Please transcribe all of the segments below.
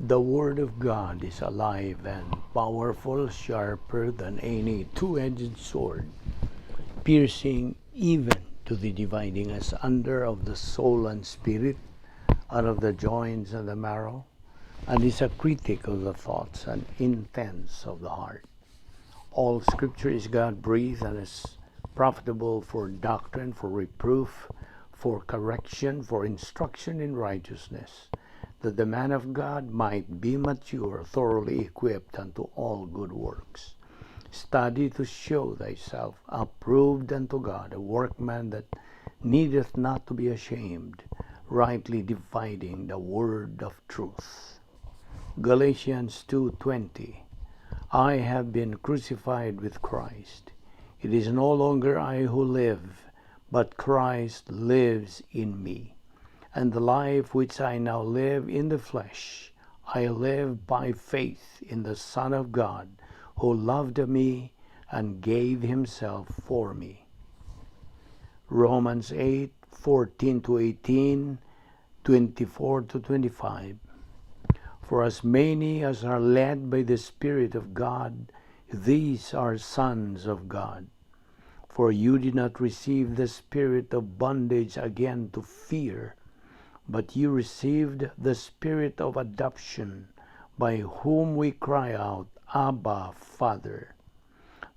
The Word of God is alive and powerful, sharper than any two-edged sword, piercing even to the dividing asunder of the soul and spirit, and of the joints and the marrow, and is a critic of the thoughts and intents of the heart. All Scripture is God-breathed and is profitable for doctrine, for reproof, for correction, for instruction in righteousness, that the man of God might be mature, thoroughly equipped unto all good works. Study to show thyself approved unto God, a workman that needeth not to be ashamed, rightly dividing the word of truth. Galatians 2:20. I have been crucified with Christ. It is no longer I who live, but Christ lives in me. And the life which I now live in the flesh, I live by faith in the Son of God, who loved me and gave himself for me. Romans 8:14 to 18, 24 to 25. For as many as are led by the Spirit of God, these are sons of God. For you did not receive the spirit of bondage again to fear, but you received the Spirit of adoption, by whom we cry out, Abba, Father.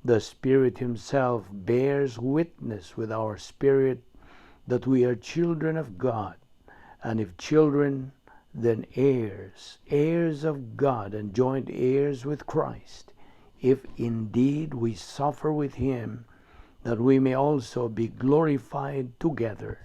The Spirit himself bears witness with our spirit that we are children of God, and if children, then heirs, heirs of God and joint heirs with Christ, if indeed we suffer with him, that we may also be glorified together.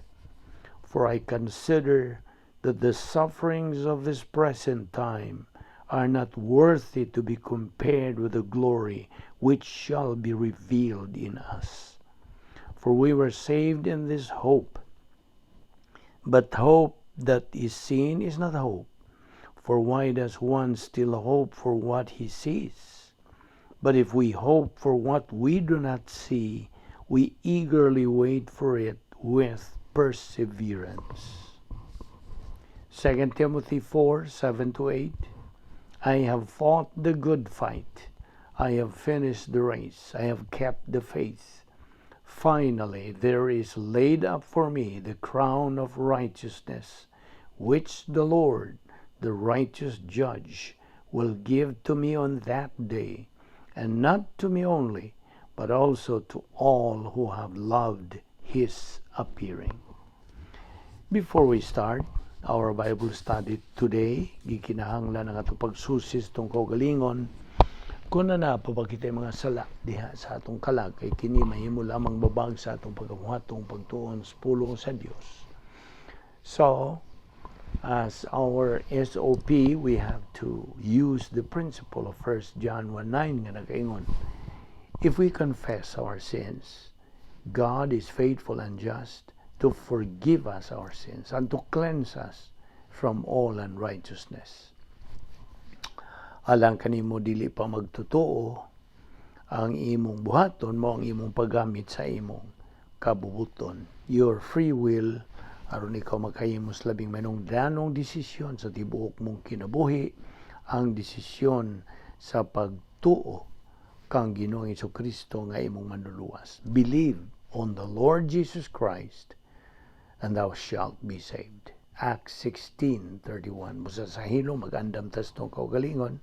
For I consider that the sufferings of this present time are not worthy to be compared with the glory which shall be revealed in us. For we were saved in this hope. But hope that is seen is not hope. For why does one still hope for what he sees? But if we hope for what we do not see, we eagerly wait for it with perseverance. 2 Timothy 4:7 to 8. I have fought the good fight. I have finished the race. I have kept the faith. Finally, there is laid up for me the crown of righteousness, which the Lord, the righteous judge, will give to me on that day, and not to me only, but also to all who have loved his appearing. Before we start our Bible study today, gikinahanglan ang atong pagsusi sa atong kaugalingon kung naa pa ba kitay mga sala diha sa atong kalag, kay kini mahimo lamang babag sa atong pagkamuhatong pagtuon sa pulong sa Dios. So, as our SOP, we have to use the principle of 1 John 1:9 nga nagaingon, if we confess our sins, God is faithful and just to forgive us our sins and to cleanse us from all unrighteousness. Alang kanimo dili pa magtotoo, ang imong buhaton mao ang imong paggamit sa imong kabubuton. Your free will, aron ikaw makahimo sa labing manungdanong desisyon sa tibuok mong kinabuhi, ang desisyon sa pagtuo kang Ginoong Kristo nga imong manluluwas. Believe on the Lord Jesus Christ and thou shalt be saved. Acts 16:31. Busa sa hilom, mag-andam ta sa atong kaugalingon.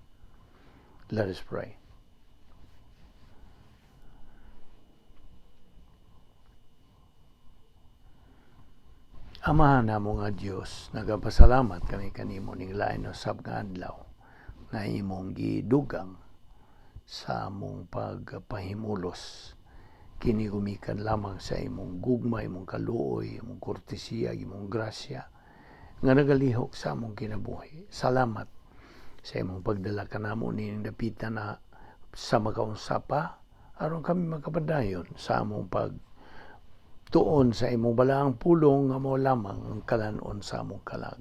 Let us pray. Amahan namo nga Dios, nagapasalamat kami kanimo ning lain usab nga adlaw nga imong gidugang sa among pagpahimulos. Kini gumikan lamang sa imong gugma, imong kaluoy, imong kortesiya, imong grasya nga nagalihok sa among kinabuhi. Salamat sa imong pagdala kanamo nining dapita na sa makaunsa pa, aron kami makapadayon sa among pag tuon sa imong balaang pulong nga mao lamang ang kalan-on sa among kalag.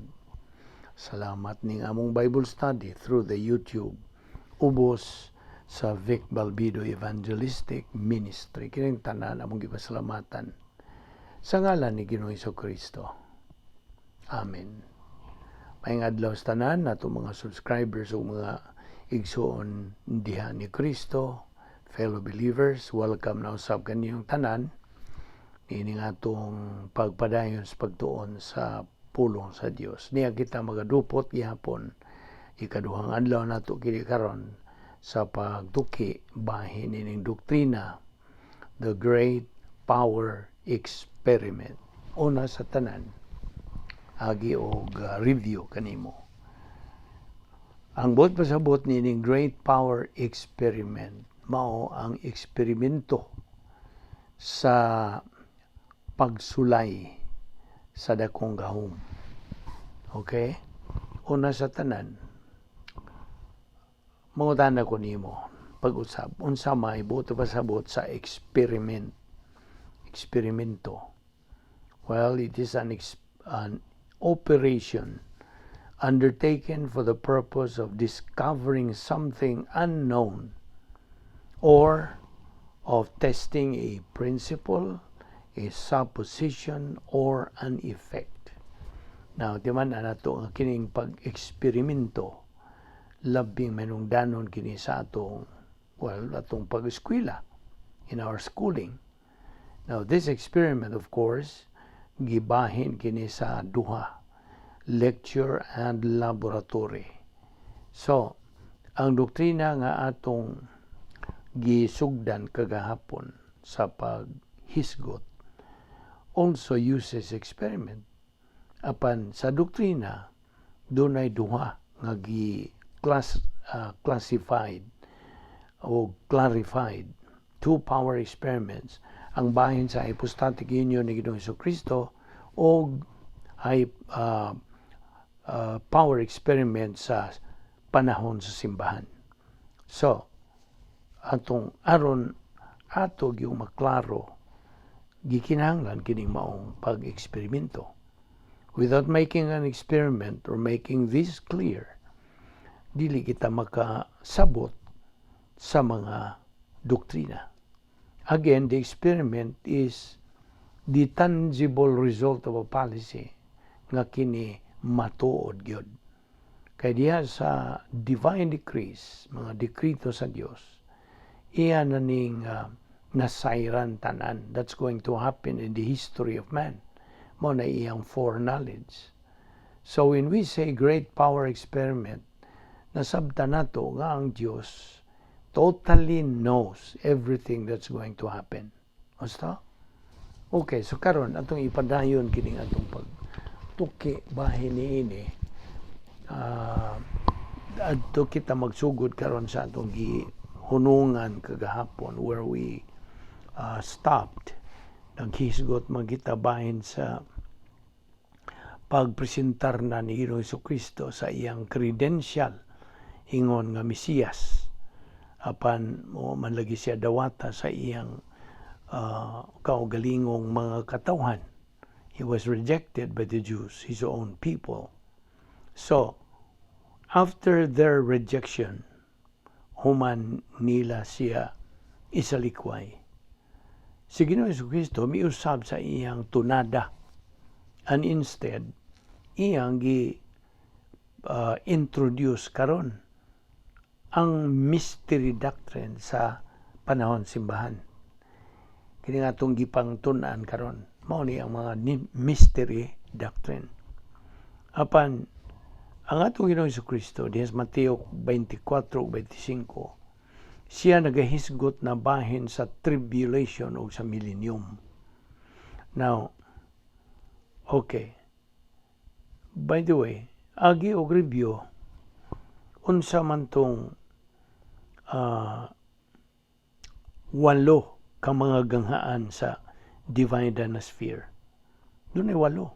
Salamat ning among Bible study through the YouTube ubos sa Vic Balbido Evangelistic Ministry. Kining tanan among gipasalamatan sa ngalan ni Ginoong Kristo. Amen. Maayong adlaw sa tanan nato mga subscribers ug mga igsuon diha ni Kristo, fellow believers, welcome na usab kaniyong tanan niini nga atong pagpadayon sa pagtuon sa pulong sa Dios. Niya kita magadupot gihapon, ikaduhang adlaw nato kini karon sa pagtuki bahin ining doktrina, the Great Power Experiment. Una sa tanan, agi og review kanimo. Ang buot pasabot nining Great Power Experiment mao ang eksperimento sa pagsulay sa dakong gahom. Okay? Una sa tanan, mangutana ko nimo pag-usab, unsa may buot pasabot sa experiment, eksperimento? Well, it is an operation undertaken for the purpose of discovering something unknown or of testing a principle, a supposition, or an effect. Now, di man nato nga kining pag-eksperimento, labing manungdanon kini sa atong, well, atong pag-eskwela, in our schooling. Now, this experiment, of course, gibahin kini sa duha, lecture and laboratory. So, ang doktrina nga atong gisugdan kagahapon sa paghisgot also uses experiment. Apan sa doktrina, dunay duha nga gi classified o clarified, two power experiments: ang bahin sa hypostatic union ni Ginoong Kristo o ay power experiment sa panahon sa simbahan. So, atong aron ato gyung maklaro, gikinahanglan kining maong pag-eksperimento. Without making an experiment or making this clear, dili kita makasabot sa mga doktrina. Again, the experiment is the tangible result of a policy nga kini matuod gyud. Kay diha sa divine decrees, mga dekrito sa Dios, iya na ning nasayran tanan that's going to happen in the history of man. Mao na iyang foreknowledge. So when we say Great Power Experiment, nasabtan nato nga ang Dios totally knows everything that's going to happen. Basta? Okay, so karon atong ipadayon kining atong pagtuki bahin niini. Adto kita magsugod karon sa atong gihunungan kagahapon, where we stopped. Naghisgot man kita bahin sa pagpresentar na ni Ginoong Kristo sa iyang credential ingon nga Mesiyas, apan mo man lagi siya dawata sa iyang kaugalingong mga katawhan. He was rejected by the Jews, his own people. So, after their rejection, human nila siya isalikway. Si Ginoong Kristo miusab sa iyang tunada and instead iyang gi introduce karon ang mystery doctrine sa panahon simbahan. Kini nga atong gipangtun-an karon, mao ni ang mga mystery doctrine. Apan ang atong Ginoong Kristo diha sa Mateo 24 ug 25, siya nagahisgot na bahin sa tribulation o sa millennium. Now, okay. By the way, agi og review, unsa man tong walo ka mga ganghaan sa divine dynasphere? Dunay walo.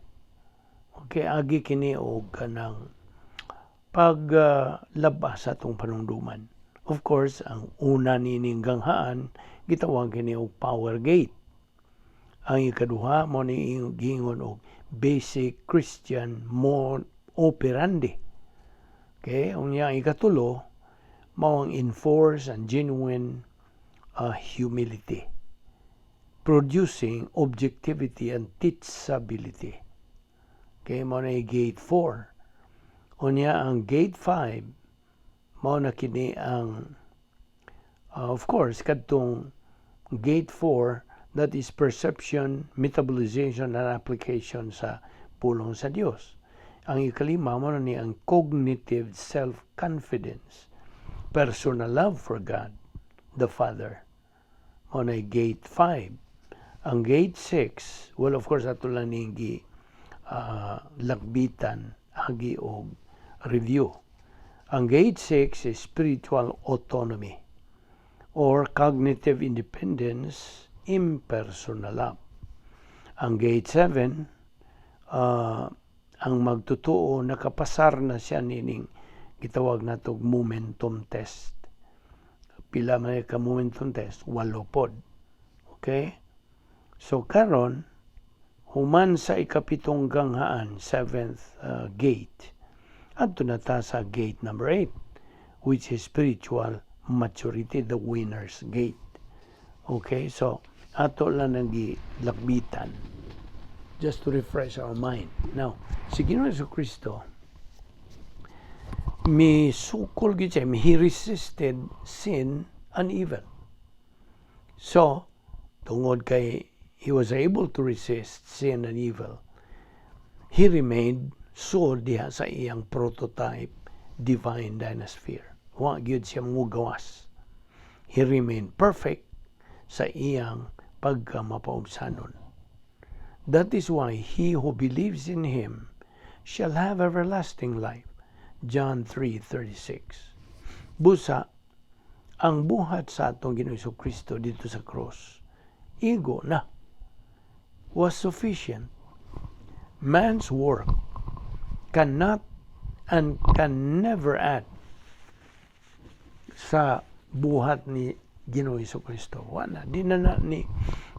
Okay, agi kini og kanang paglabas sa atong panumduman. Of course, ang una nining ganghaan gitawag kini og power gate. Ang ikaduha mo ni giingon og basic Christian mode operandi. Okay, unya ang ikatulo mao ang enforced and genuine humility, producing objectivity and teachability. Okay, mao na gate 4. Unya ang gate 5, mao na kini ang of course, kadtong gate 4, that is perception, metabolization and application sa pulong sa Dios. Ang ikalima, mao na ni ang cognitive self-confidence, personal love for God, the Father. Mao na gate 5. Ang gate 6, well, of course, ato lang ning lakbitan agi og review. Ang gate 6 is spiritual autonomy or cognitive independence, impersonal love. Ang gate 7, ang magtotoo nakapasar na siya nining gitawag natog momentum test. Pila man ka momentum test? Walo pod. Okay? So karon, human sa ikapitong ganghaan, seventh gate, adto na ta sa gate number 8, which is spiritual maturity, the winner's gate. Okay, so ato lang nang gilakbitan just to refresh our mind. Now, si Ginoong Kristo mi sukol gyud siya, he resisted sin and evil. So, tungod kay he was able to resist sin and evil, he remained so diha sa iyang prototype divine dynasphere. Wa gyud siya mugawas. He remained perfect sa iyang pagkamapaubsanon. That is why he who believes in him shall have everlasting life. John 3:36. Busa, ang buhat sa atong Ginoong Kristo didto sa cross, igo na, was sufficient. Man's work cannot and can never add sa buhat ni Ginoong Kristo. Wala, di na, na ni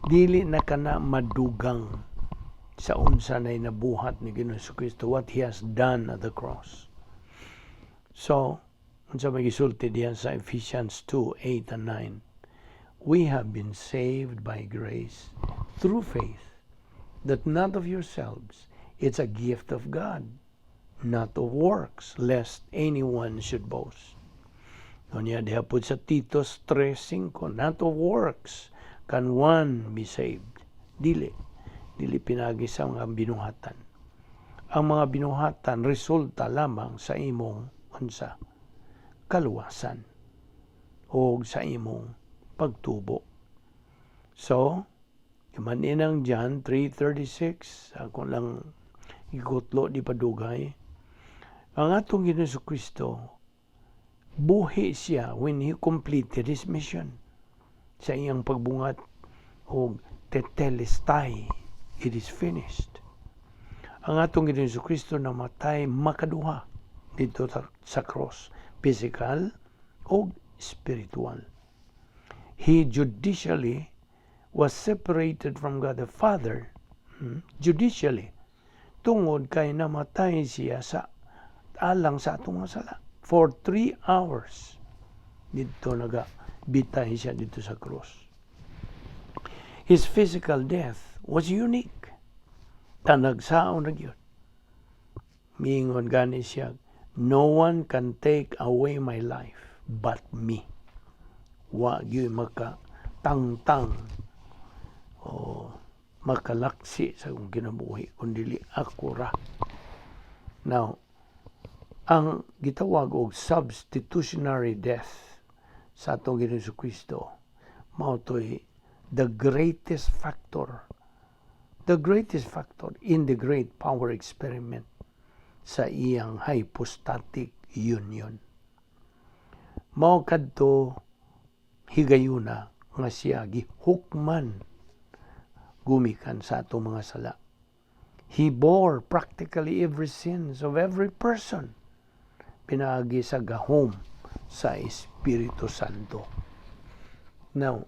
dili na kana madugang sa unsa na nabuhat ni Ginoong Kristo, what he has done at the cross. So, unsa may gisulti diyan sa Ephesians 2:8 and 9? We have been saved by grace through faith, that not of yourselves, it's a gift of God, not of works, lest anyone should boast. Unya diha pud sa Titus 3:5, not of works can one be saved. Dili. Dili pinagi sa mga binuhatan. Ang mga binuhatan resulta lamang sa imong unsa? Kaluwasan o sa imong pagtubo. So, man inang John 3:36, ako lang igutlo, di pa dugay. Ang atong Ginoong Kristo, buhi siya when he completed his mission sa iyang pagbungat og tetelestai, it is finished. Ang atong Ginoong Kristo namatay makaduha didto sa cross, physical o spiritual. He judicially was separated from God the Father, judicially, tungod kay namatay siya sa alang sa atong mga sala. For 3 hours, didto naga bitay siya didto sa cross. His physical death was unique. Tanagsaon na gyud. Miingon gani siya, "No one can take away my life but me." Wa gyud maka tangtang o makalaksi sa akong kinabuhi kun dili ako ra. Now, ang gitawag og substitutionary death sa atong Ginoong Kristo mao to'y the greatest factor in the great power experiment sa iyang hypostatic union. Mao kadto higayuna nga siya gihukman gumikan sa atong mga sala. He bore practically every sins of every person pinaagi sa gahom sa Espiritu Santo. Now,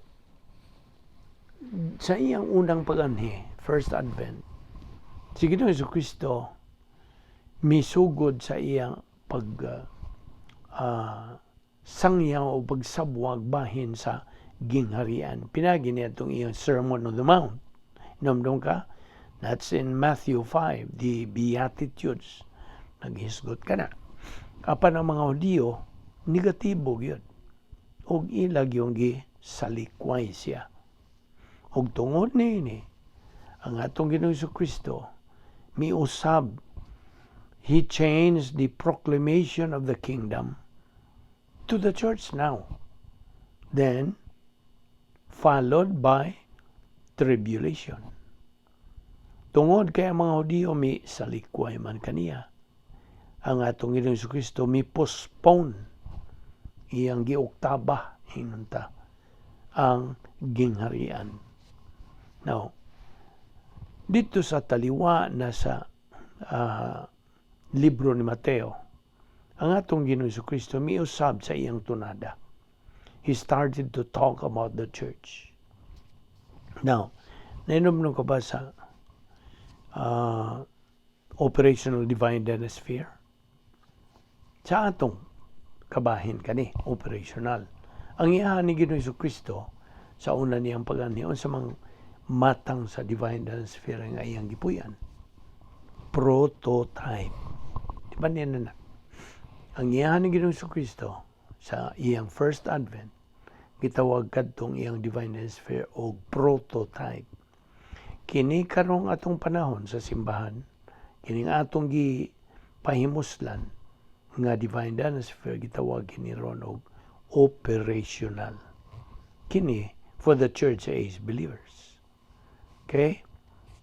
sa iyang unang pag-anhi, first advent, si Ginoong Kristo misugod sa iyang pag sangyaw o pagsabwag bahin sa gingharian. Pinagi niya itong iyang Sermon on the Mount. Hinumdom ka? That's in Matthew 5, the Beatitudes. Naghisgot ka na. Apan ang mga Hudiyo, negatibo gyud. Og ila gyung salikway siya. Og tungod niini, ang atong Ginoong Kristo miusab, he changed the proclamation of the kingdom to the church now. Then, followed by tribulation. Tungod kay ang mga Hudiyo mi salikway man kaniya, ang atong Ginoong Kristo mi postpone, iyang gioktaba ingon ta ang gingharian. Now, dito sa taliwa na sa libro ni Mateo, ang atong Ginoong Kristo miusab sa iyang tunada. He started to talk about the church. Now, nainom ka ba sa operational divine sphere? Sa atong kabahin kani, operational. Ang iya ni Ginoong Kristo sa una niyang pag-anhi, sa mga matang sa divine sphere nga iyang gipuyan? Prototype. Di ba niya na? Ang iya ni Ginoong Kristo sa iyang first advent, gitawag kadtong iyang divine sphere og prototype. Kini karong atong panahon sa simbahan, kining atong gi pahimuslan nga divine sphere, gitawag kini ron og operational. Kini for the church age believers. Okay?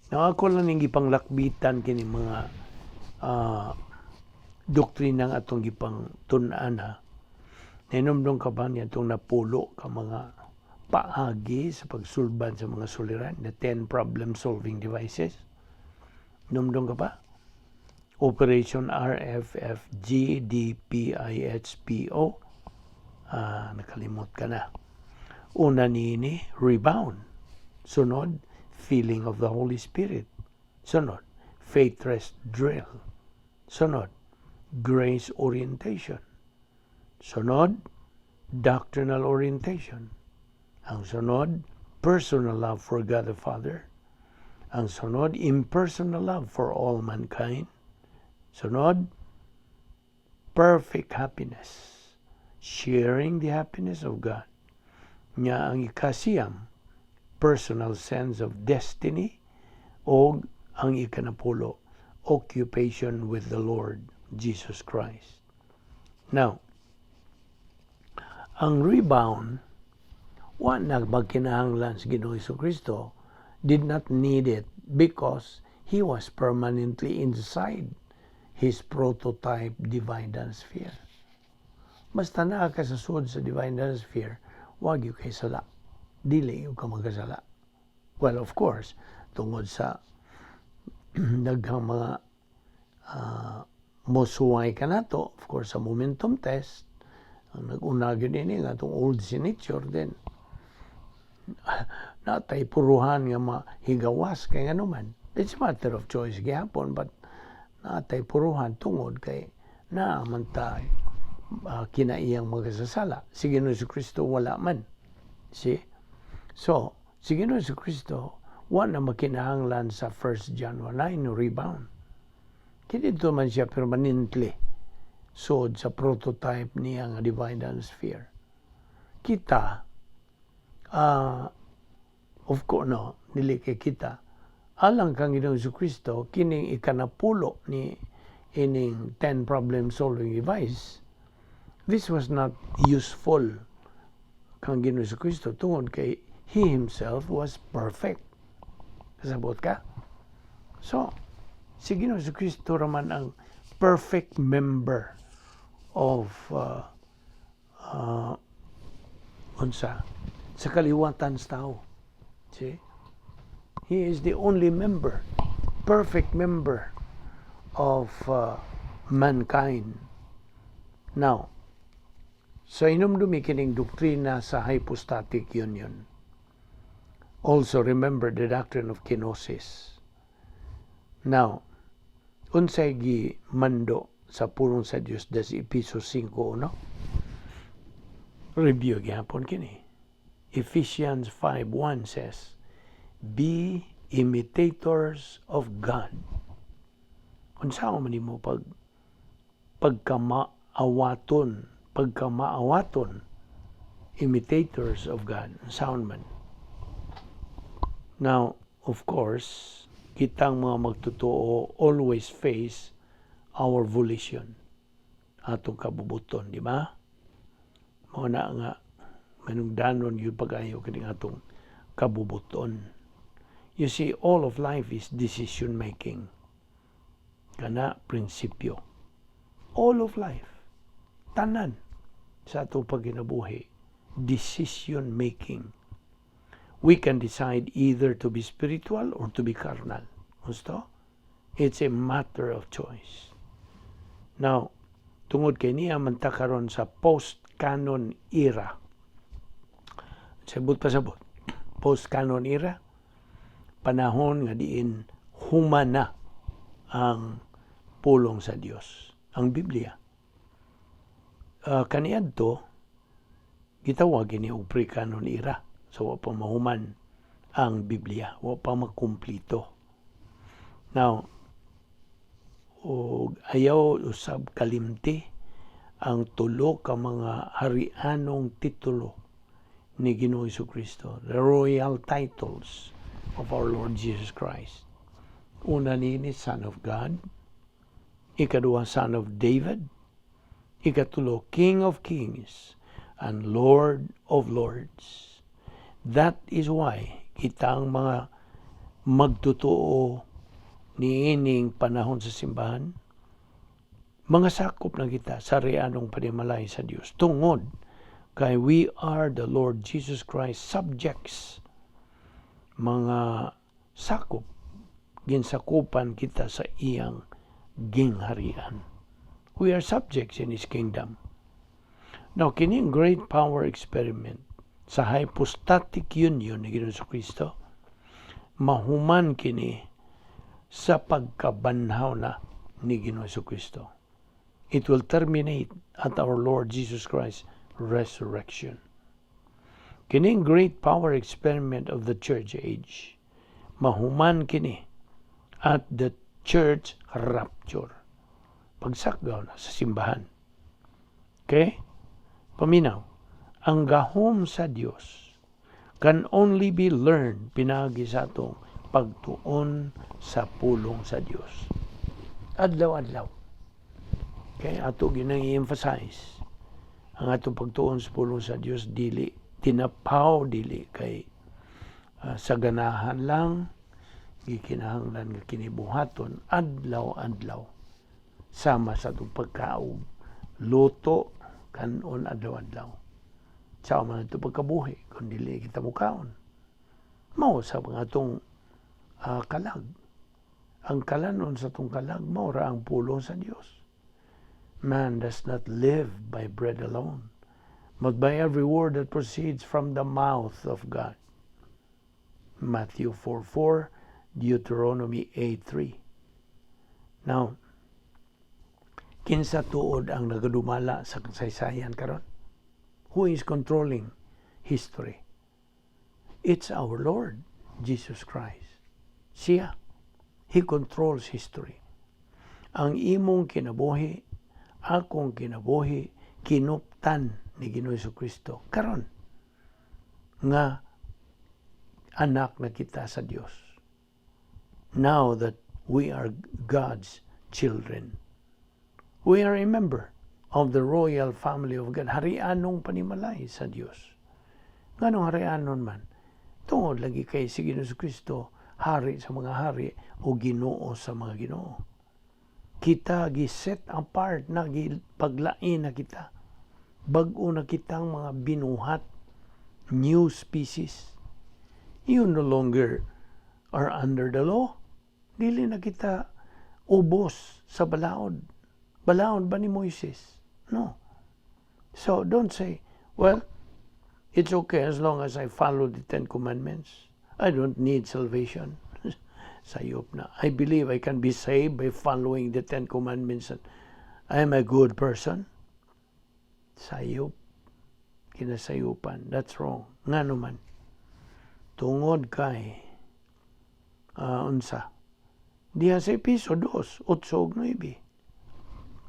Now, ako lang ning gipanglakbitan kini mga doktrina nga atong gipang tun-an ha. Nahinumdum ka ba niya itong napulo ka mga paagi sa pagsulbad sa mga suliran, the 10 problem-solving devices? Numdum ka ba? Operation RFFGDPIHPO. Ah, nakalimot ka na. Una niini, rebound. Sunod, feeling of the Holy Spirit. Sunod, faith rest drill. Sunod, grace orientation. Sunod, doctrinal orientation. Ang sunod, personal love for God the Father. Ang sunod, impersonal love for all mankind. Sunod, perfect happiness. Sharing the happiness of God. Nya ang ikasiyam, personal sense of destiny, o ang ikanapulo, occupation with the Lord Jesus Christ. Now, ang rebound, wa na magkinahanglan sa Ginoong Kristo, did not need it because he was permanently inside his prototype divine sphere. Basta naa ka sa sud sa divine sphere, wa gyud kay sala. Dili gyud ka magkasala. Well, of course, tungod sa daghang mga mosuway ka nato, of course, sa momentum test, ang nag-una gyud ini nga atong old signature din natay puruhan nga mahigawas kay ngano man. It's a matter of choice gihapon, but natay puruhan tungod kay naa man ta kinaiyang magkasasala. Si Ginoong Kristo wala man. See? So, si Ginoong Kristo wa na makinahanglan sa 1 John 1:9 rebound. Kini man siya permanently sud sa prototype niya nga divine sphere. Kita, of course, no, dili kay kita, alang kang Ginoong Kristo, kining ikanapulo ni ining 10 problem solving device, this was not useful kang Ginoong Kristo tungod kay he himself was perfect. Kasabot ka? So, si Ginoong Kristo raman ang perfect member of unsa sa kaliwatan sa tao. See? He is the only member, perfect member of mankind. Now, sa inumdumi kining doktrina sa hypostatic union. Also remember the doctrine of kenosis. Now, unsay gi mando sa pulong sa Dios des Epeso 5:1? Review gihapon kini. Ephesians 5:1 says, "Be imitators of God." Unsa man nimo pag pagkama Awaton, pagkamaawaton, imitators of God, sound man. Now, of course, kitang mga magtotoo always face our volition, atong kabubuton, di ba? Mao na nga manungdanon gyud pag-ayo kining atong kabubuton. You see, all of life is decision making. Kana prinsipyo. All of life. Tanan sa atong pagkinabuhi. Decision making. We can decide either to be spiritual or to be carnal. Gusto? It's a matter of choice. Now, tungod kay niya man ta karon sa post-canon era. Sabot pasabot. Post-canon era, panahon nga diin human na ang pulong sa Dios, ang Biblia. Kaniadto gitawag ini og pre-canon era. So wa pa mahuman ang Biblia, wa pa makumplito. Now, og ayaw usab kalimti ang tulo ka mga harianong titulo ni Ginoong Kristo, the royal titles of our Lord Jesus Christ. Una niini, Son of God. Ikaduha, Son of David. Ikatulo, King of Kings and Lord of Lords. That is why kitang mga magtotoo niining panahon sa simbahan, mga sakop na kita sa harianong panimalay sa Dios. Tungod kay we are the Lord Jesus Christ subjects, mga sakop, ginsakupan kita sa iyang gingharian. We are subjects in His kingdom. Now, kining great power experiment sa hypostatic union ni Ginoong Kristo, mahuman kini sa pagkabanhaw na ni Ginoong Kristo. It will terminate at our Lord Jesus Christ's resurrection. Kining great power experiment of the church age, mahuman kini at the church rapture. Pagsakgaw na sa simbahan. Okay? Paminaw, ang gahom sa Dios can only be learned pinaagi sa atong pagtuon sa pulong sa Dios. Adlaw-adlaw. Okay, ato ginang i-emphasize ang atong pagtuon sa pulong sa Dios, dili tinapaw, dili kay sa ganahan lang, gikinahanglan nga kini buhaton adlaw-adlaw, sama sa atong pagkaog, luto, kanon adlaw-adlaw. Sa man ito pagkabuhi, kung dili kita mukaon. Mao sa mga atong kalag. Ang kalanon sa atong kalag, mao ra ang pulong sa Dios. Man does not live by bread alone, but by every word that proceeds from the mouth of God. Matthew 4:4, Deuteronomy 8:3. Now, kinsa tuod ang nagadumala sa kasaysayan karon? Who is controlling history? It's our Lord Jesus Christ. Siya. He controls history. Ang imong kinabuhi, akong kinabuhi, kinuptan ni Ginoong Kristo karon nga anak na kita sa Dios. Now that we are God's children, we are a member of the royal family of God. Harianong panimalay sa Dios. Nganong harianon man? Tungod lagi kay si Ginoong Kristo, hari sa mga hari o Ginoo sa mga ginoo. Kita gi-set apart na, paglain na kita. Bag-o na kitang mga binuhat, new species. You no longer are under the law. Dili na kita ubos sa balaod. Balaod ba ni Moises? No. So don't say, "Well, it's okay as long as I follow the Ten Commandments. I don't need salvation." Sayop na. I believe I can be saved by following the Ten Commandments and I am a good person. Sayop. Kinasayupan. That's wrong. Ngano man? Tungod kay unsa? Diha sa Episo 2, 8 ug 9.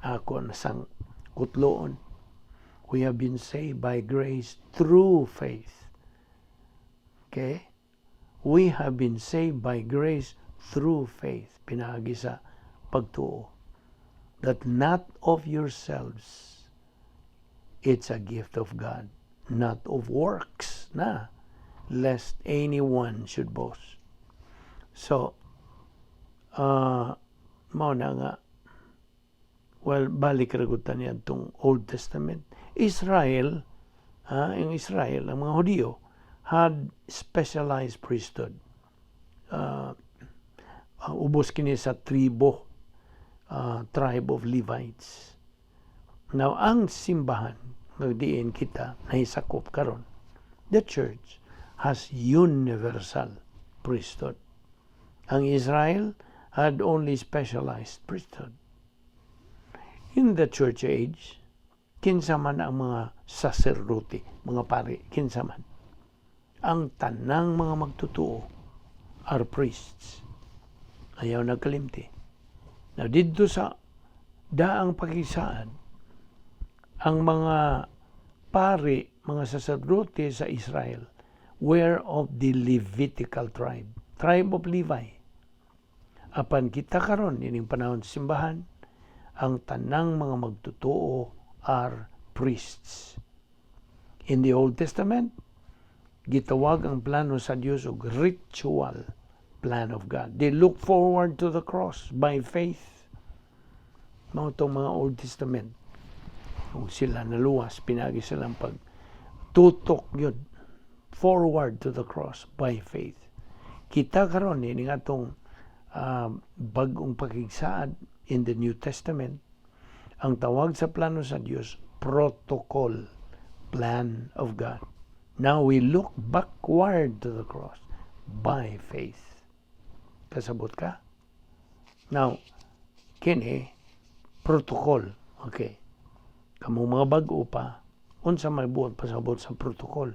Ako na sang Kutloon. We have been saved by grace through faith. Okay? We have been saved by grace through faith. Pinaagi sa pagtuo. That not of yourselves. It's a gift of God, not of works na, lest anyone should boast. So, mao na nga, well, balik ra gud ta niya itong Old Testament. Israel, ang Israel, ang mga Hudiyo, had specialized priesthood. Ubos kini sa tribo, tribe of Levites. Now, ang simbahan, nga diin kita nahisakop karon, the church has universal priesthood. Ang Israel had only specialized priesthood. In the church age, kinsa man ang mga saserdote, mga pari, kinsa man? Ang tanang mga magtutuo are priests. Ayaw nagkalimti. Now, didto sa daang pakigsaad, ang mga pari, mga saserdote sa Israel were of the Levitical tribe, tribe of Levi. Apan kita karon ining panahon sa simbahan, ang tanang mga magtotoo are priests. In the Old Testament, gitawag ang plano sa Dios og ritual plan of God. They look forward to the cross by faith. Mao itong mga Old Testament. Kung sila naluwas, pinaagi silang pag tutok yun forward to the cross by faith. Kita karon ini atong bag-ong pakigsaad in the New Testament, ang tawag sa plano sa Dios, protocol plan of God. Now we look backward to the cross by faith. Kasabot ka? Now, kini protocol. Okay. Kamo mga bag-o pa, unsa may buot pasabot sa protocol?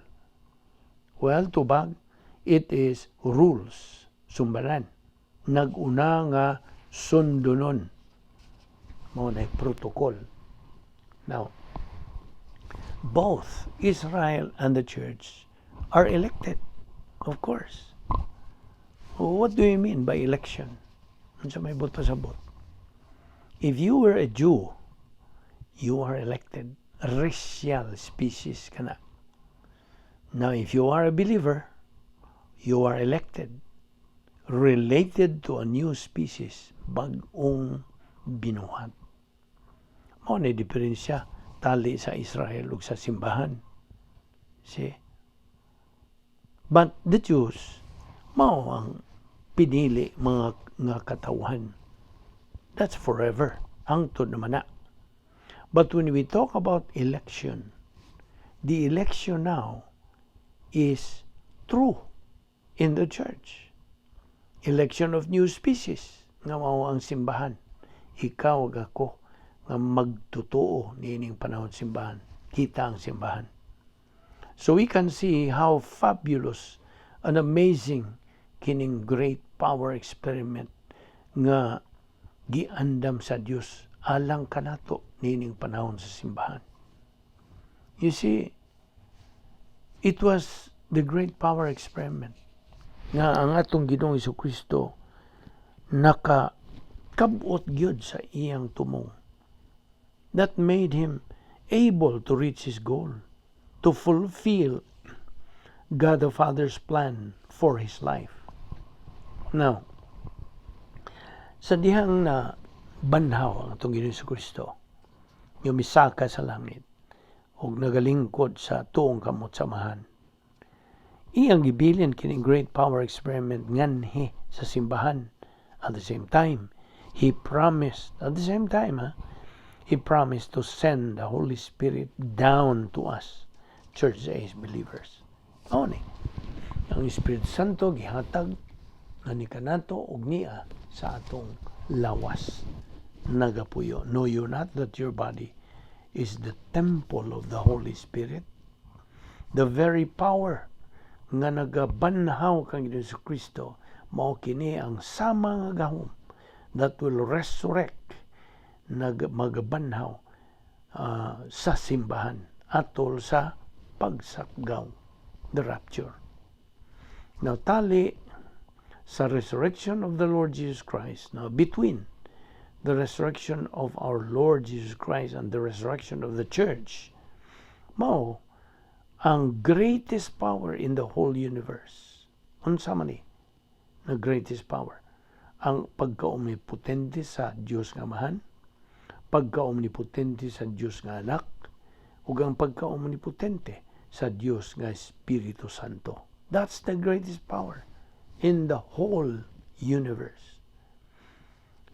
Well, tubag, it is rules, sumbanan. Nag-una nga sundunon. Mao na protocol. Now, both Israel and the church are elected, of course. What do you mean by election? Unsa may buot pasabot? If you were a Jew, you are elected. Racial species ka na. Now, if you are a believer, you are elected. Related to a new species, bag-ong binuhat. Mao na diferensya tali sa Israel ug sa simbahan. See? But the Jews, mao ang pinili mga nga katawhan. That's forever. Hangtod naman na. But when we talk about election, the election now is true in the church. Election of new species nga mao ang simbahan. Ikaw ug ako nga magtotoo niining panahon simbahan. Kita ang simbahan. So we can see how fabulous and amazing kining great power experiment nga giandam sa Dios alang kanato niining panahon sa simbahan. You see, it was the great power experiment nga ang atong Ginoong Kristo naka kabot gyud sa iyang tumong. That made him able to reach his goal, to fulfill God the Father's plan for his life. Now, sa dihang na banhaw ang atong Ginoong Kristo, yung misaka sa langit, ug nagalingkod sa tuong kamot sa Amahan. Iyang gibilin kining great power experiment nganhi sa simbahan. At the same time, he promised, at the same time, ha, he promised to send the Holy Spirit down to us, church age believers. Mao ni. Ang Espiritu Santo gihatag nga ni kanato og niya sa atong lawas nagapuyo. Know you not that your body is the temple of the Holy Spirit? The very power nga nagabanhaw kang Hesus Kristo mao kini ang sama nga gahom that will resurrect, nag magabanhaw sa simbahan atol sa pagsakgaw, the rapture. Now, tali sa resurrection of the Lord Jesus Christ, now between the resurrection of our Lord Jesus Christ and the resurrection of the church, mao ang greatest power in the whole universe. Unsa man ni the greatest power? Ang pagka-omnipotente sa Dios nga Amahan, pagka-omnipotente sa Dios nga Anak, ug ang pagka-omnipotente sa Dios nga Espiritu Santo. That's the greatest power in the whole universe.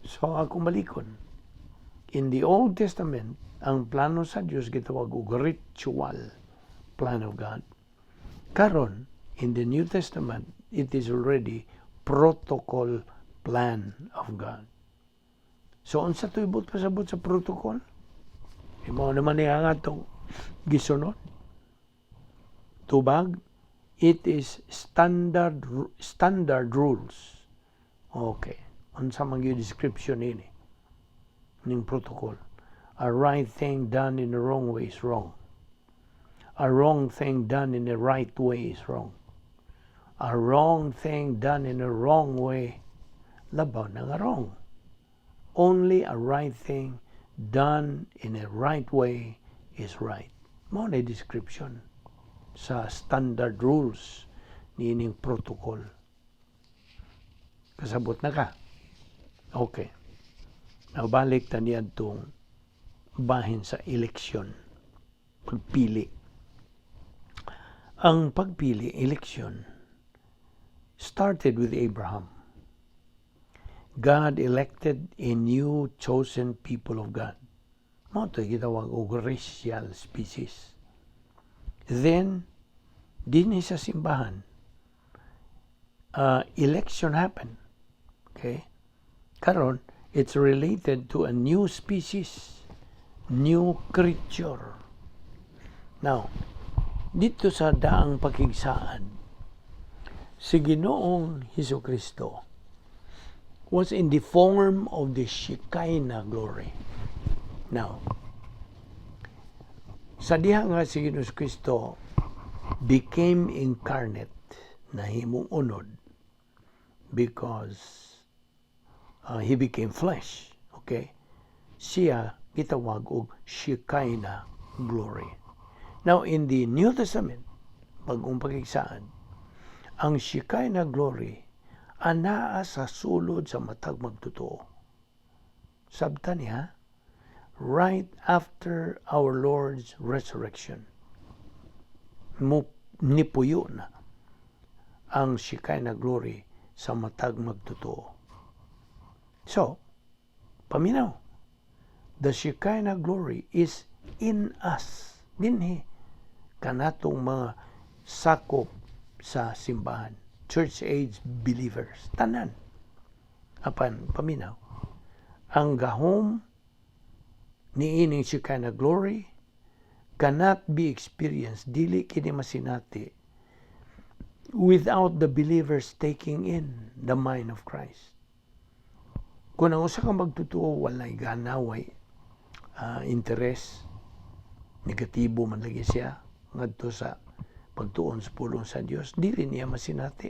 So ako malikon, in the Old Testament, ang plano sa Dios gitawag og ritual plan of God. Karon, in the New Testament, it is already protocol plan of God. So unsa to'y buot pasabot sa protocol? Mao naman niya nga atong gisunod. Tubag, it is standard rules. Okay. Unsa man gyud description ini ning protocol? A right thing done in the wrong way is wrong. A wrong thing done in the right way is wrong. A wrong thing done in the wrong way, labaw na nga wrong. Only a right thing done in a right way is right. Mao na description sa standard rules niining protocol. Kasabot na ka? Okay. Now, balik ta niadtong bahin sa eleksyon. Pagpili. Ang pagpili, election, started with Abraham. God elected a new chosen people of God. Mao to gitawag og racial species. Then, dinhi sa simbahan, election happened. Okay? Karon, it's related to a new species, new creature. Now, dito sa Daang Pakigsaad, si Ginoong Hesus Kristo was in the form of the Shekinah glory. Now, sa diha nga si Ginoong Kristo became incarnate, nahimong unod, because he became flesh. Okay? Siya gitawag og Shekinah glory. Now, in the New Testament, Bagong Pakigsaad, ang Shekinah glory anaa sa sulod sa matag magtotoo. Sabta niya, right after our Lord's resurrection, mo nipuyo na ang Shekinah glory sa matag magtotoo. So, paminaw, the Shekinah glory is in us. Dinhi, kanatong mga sakop sa simbahan. Church age believers. Tanan. Apan, paminaw, ang gahom ni ining Shekinah glory cannot be experienced, dili kini masinati without the believers taking in the mind of Christ. Kung ang usa ka magtotoo walay gana, way interes, negatibo man lagi siya ngadto sa pagtuon sa pulong sa Dios, dili niya masinati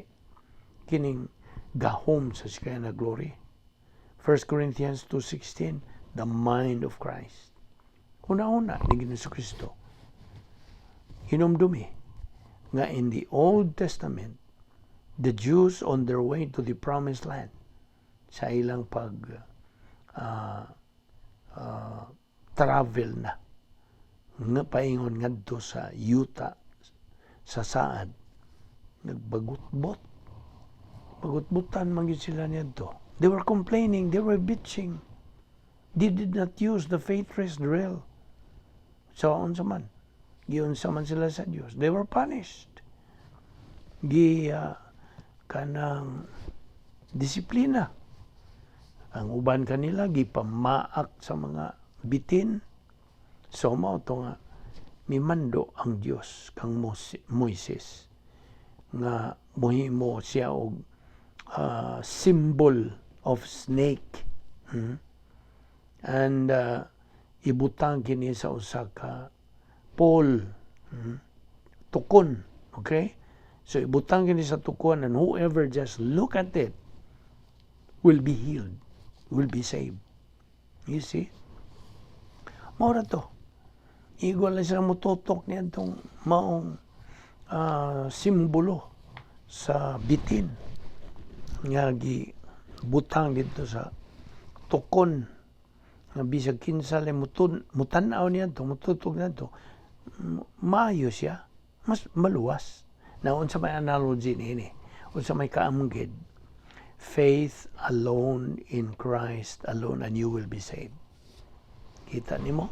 kining gahom sa Shekinah glory. 1 Corinthians 2:16, the mind of Christ. Una-una ni Ginoong Kristo. Hinumdumi nga in the Old Testament, the Jews on their way to the Promised Land sa ilang pag travel na nga paingon ngadto sa yuta sa saad, nagbagutbot, bagutbutan man gyud sila niadto. They were complaining, they were bitching. They did not use the faith rest drill. So unsa man, giunsa man sila sa Dios? They were punished, gi kanang disiplina. Ang uban kanila gipamaak sa mga bitin. So mao to nga mimando ang Dios kang Moises nga mohimo siya og symbol of snake. And Ibutang kini sa usa ka pole, tukon, okay? So ibutang kini sa tukon and whoever just look at it will be healed, will be saved. You see? Mao ra to. Igo lang sila mututok niya itong maong simbolo sa bitin nga gi butang dito sa tukon nga bisag kinsa lang mutun mutan-aw niya to, mututok niya to, maayo siya, mas maluwas na. Unsa may analogy niini? Unsa may kaamgid? Faith alone in Christ alone and you will be saved. Kita nimo,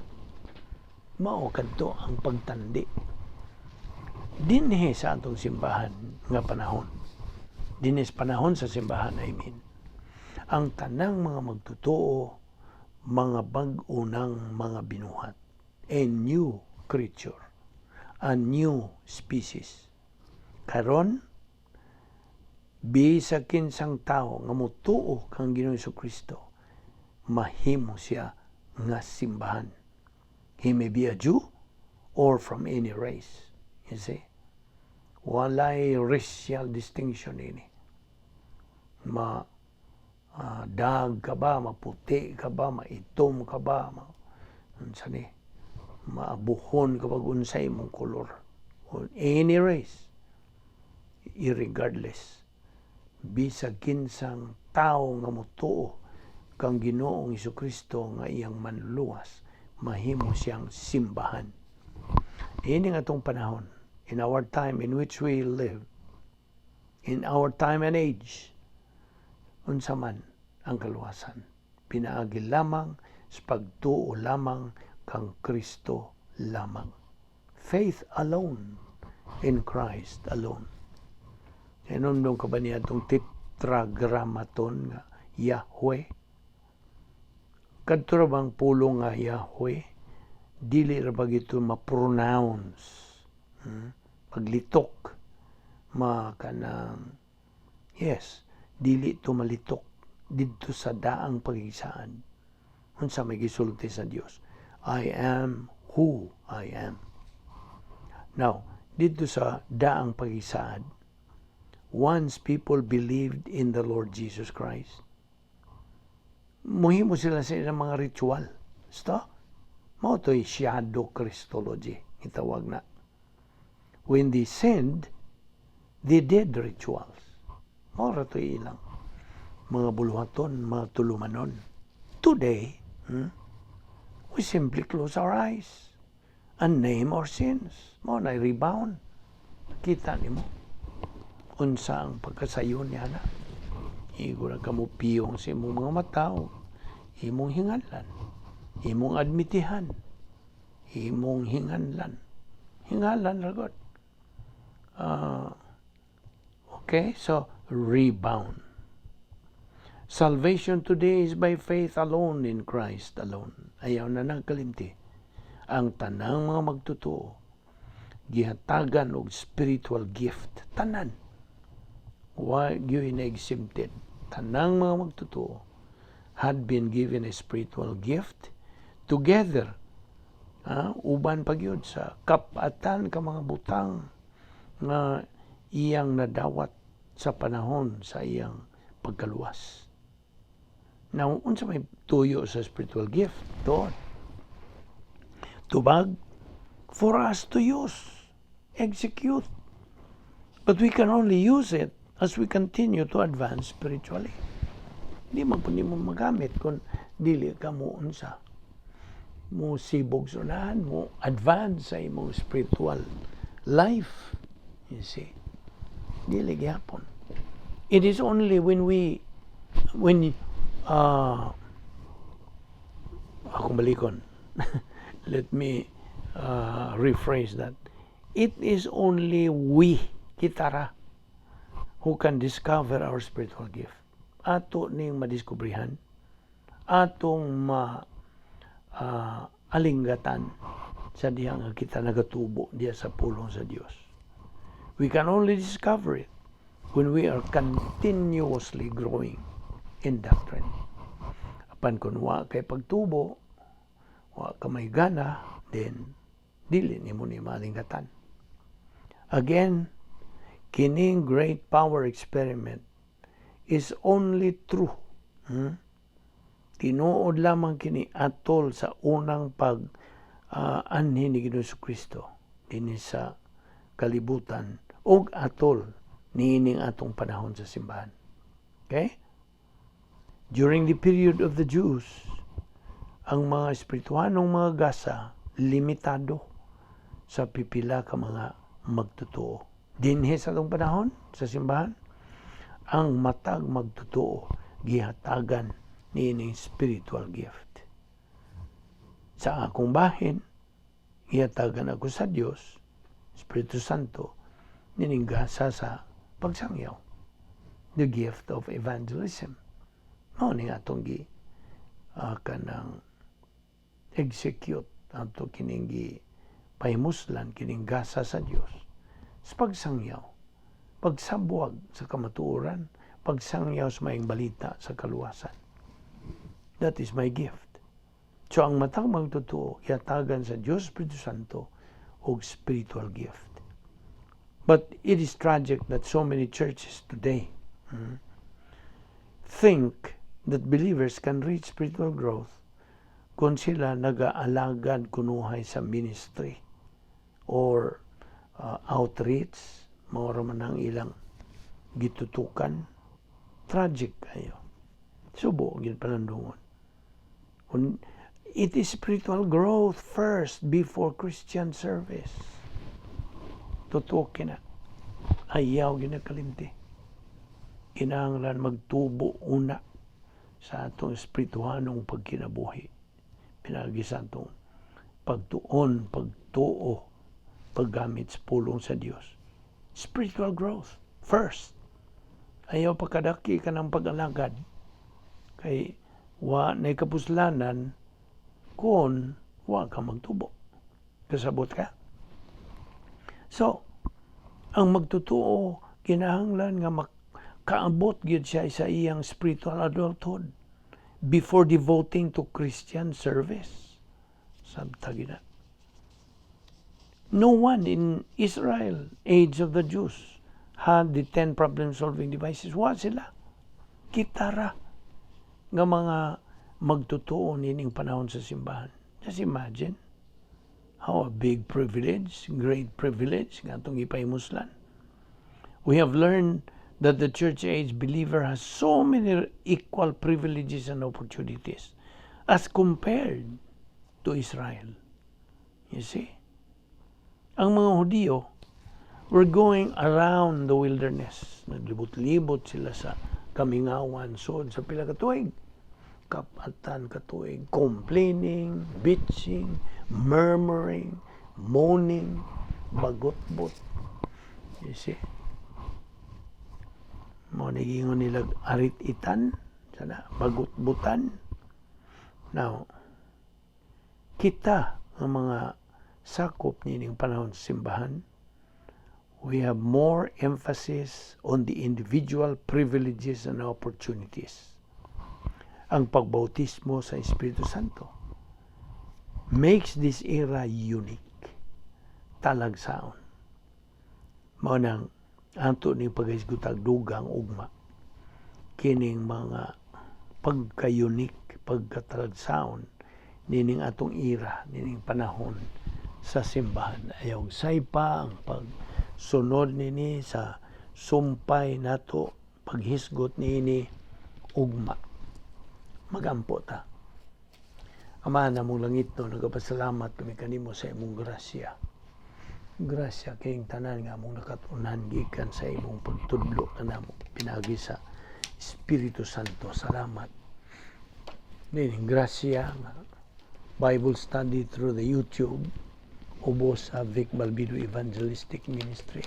mao kadto ang pagtandi dinhi sa atong simbahan nga panahon, dinhi sa panahon sa simbahan, I mean, ang tanang mga magtotoo, mga bag-o ng mga binuhat, a new creature, a new species. Karon, bisag kinsang tao nga motuo kang Ginoong Kristo, mahimo siya nga simbahan. He may be a Jew or from any race. You see? Walay racial distinction ini. Ma dag ka ba, maputi ka ba, maitom ka ba, ma, unsa ni, maabuhon ka ba, unsay imong kolor. Or any race, irregardless. Bisag kinsang tao nga motuo kang Ginoong Kristo nga iyang manluluwas, mahimo siyang simbahan. Ini nga atong panahon, in our time in which we live, in our time and age, unsa man ang kaluwasan? Pinaagi lamang sa pagtuo lamang kang Kristo lamang. Faith alone in Christ alone. Hinumdum ka ba niya itong Tetragrammaton nga Yahweh? Kadto ra bang pulong nga Yahweh? Dili ra ba gito ma-pronounce? Paglitok ma kanang, yes, dili to malitok didto sa daang pagigsaan. Unsa may gisulti sa Dios? "I am who I am." Now, didto sa daang pagigsaan, once people believed in the Lord Jesus Christ, muhimo sila sa ilang mga ritual. Sto? Mao to'y shadow Christology, itawag na. When they sinned, they did rituals. Mao ra to'y ilang mga buluhaton, mga tulumanon. Today, we simply close our eyes and name our sins. Mao na rebound. Kita nimo unsa ang pagkasayon niya na. Igo ra ka mo piyong sa imong mga mata, o imong hinganlan, imong admitihan, imong hinganlan. Hingalan ra gud. Okay, so rebound. Salvation today is by faith alone in Christ alone. Ayaw na nagkalimti. Ang tanang mga magtotoo, gihatagan og spiritual gift. Tanan. Wa gyud na exempted. Tanang mga magtotoo had been given a spiritual gift together, uban pa gyud sa kapatan ka mga butang nga iyang nadawat sa panahon sa iyang pagkaluwas. Now, unsa may tuyo sa spiritual gift? Doon. Tubag for us to use, execute. But we can only use it as we continue to advance spiritually. Di man po nimo magamit kung dili ka mo unsa mo sibog sa unahan, mo advance sa imong spiritual life. You see? Dili gyapon. It is only when we when akong balikon. Let me rephrase that. It is only we, kita ra, who can discover our spiritual gift. Ato ning madiskubrihan, atong ma alinggatan sa diha nga kita nagatubo diha sa pulong sa Dios. We can only discover it when we are continuously growing in doctrine. Apan kung wa kay pagtubo, Wa ka may gana, then dili nimo ni malingkatan. Again, kining great power experiment is only true. Tinuod lamang kini atol sa unang pag anhi ni Ginoong Kristo dinhi sa kalibutan ug atol niining atong panahon sa simbahan. Okay? During the period of the Jews, ang mga espirituhanong mga gasa limitado sa pipila ka mga magtotoo. Dinhi sa atong panahon sa simbahan, ang matag magtotoo gihatagan niining spiritual gift. Sa akong bahin, gihatagan ako sa Dios, Espiritu Santo, nining gasa sa pagsangyaw. The gift of evangelism. Mao ni atong gi kanang execute ato kining gi pahimuslan kining gasa sa Dios sa pagsangyaw, pagsabwag sa kamatuoran, pagsangyaw sa maayong balita sa kaluwasan. That is my gift. So ang matag magtotoo gihatagan sa Dios Espiritu Santo og spiritual gift. But it is tragic that so many churches today think that believers can reach spiritual growth kung sila nagaalagad kunuhay sa ministry or outreach, mao ra man ang ilang gitutukan. Tragic kayo. Subo gyud palandungon. Kung it is spiritual growth first before Christian service. Totoo kina. Ayaw ginakalimti. Kinahanglan magtubo una sa atong espirituhanong pagkinabuhi. Pinagi sa atong pagtuon, pagtuo, paggamit sa pulong sa Dios. Spiritual growth first. Ayaw pagkadaki ka ng pag-alagad. Kay wa na kapuslanan kung wa ka magtubo. Kasabot ka? So, ang magtotoo kinahanglan nga makaabot gyud siya sa iyang spiritual adulthood before devoting to Christian service. Sabta gina. No one in Israel, age of the Jews, had the 10 problem-solving devices. Wa sila. Kita ra nga mga magtotoo nining panahon sa simbahan. Just imagine how a big privilege, great privilege nga atong ipahimuslan. We have learned that the church age believer has so many equal privileges and opportunities as compared to Israel. You see? Ang mga Hudiyo were going around the wilderness. Naglibot-libot sila sa kamingawan sod sa pila ka tuig. Kapatan ka tuig, complaining, bitching, murmuring, moaning, bagotbot. You see? Mao ni giingon nila arit-itan, sana bagutbutan. Now, kita ang mga sakop nining panahon sa simbahan, we have more emphasis on the individual privileges and opportunities. Ang pagbautismo sa Espiritu Santo makes this era unique. Talagsaon. Mao nang ato ning paghisgutag dugang ugma kining mga pagka-unique, pagkatalagsaon nining atong era, nining panahon sa simbahan. Ayaw saypa ang pagsunod nini sa sumpay nato, paghisgot niini ugma. Magampo ta. Ama namong langit no, nagapasalamat kami kanimo sa imong grasya. Grasya kayong tanan nga among nakatunan gikan sa imong pagtudlo kanamo pinagi sa Espiritu Santo. Salamat. Nining grasya nga Bible study through the YouTube ubos sa Vic Balbido Evangelistic Ministry.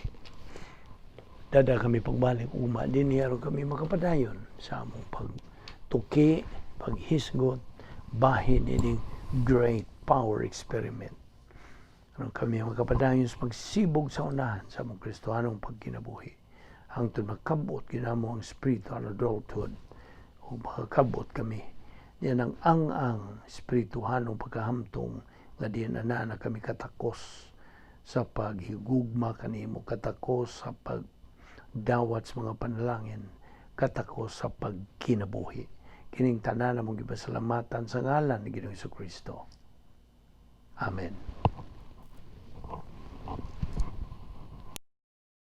Dada kami pagbalik ugma din aron kami makapadayon sa among pagtuki, paghisgot, bahin ining great power experiment. Aron kami makapadayon sa pagsibog sa unahan sa among Kristohanong pagkinabuhi. Hangtod makabot ginamo ang spiritual adulthood o makakabot kami Yan ang ang espirituhanong pagkahamtong nga diyan ana na kami katakos sa paghigugma kanimo, katakos sa pagdawat sa mga panalangin, katakos sa pagkinabuhi. Kining tanan among gipasalamatan sa ngalan ni Ginoong Kristo. Amen.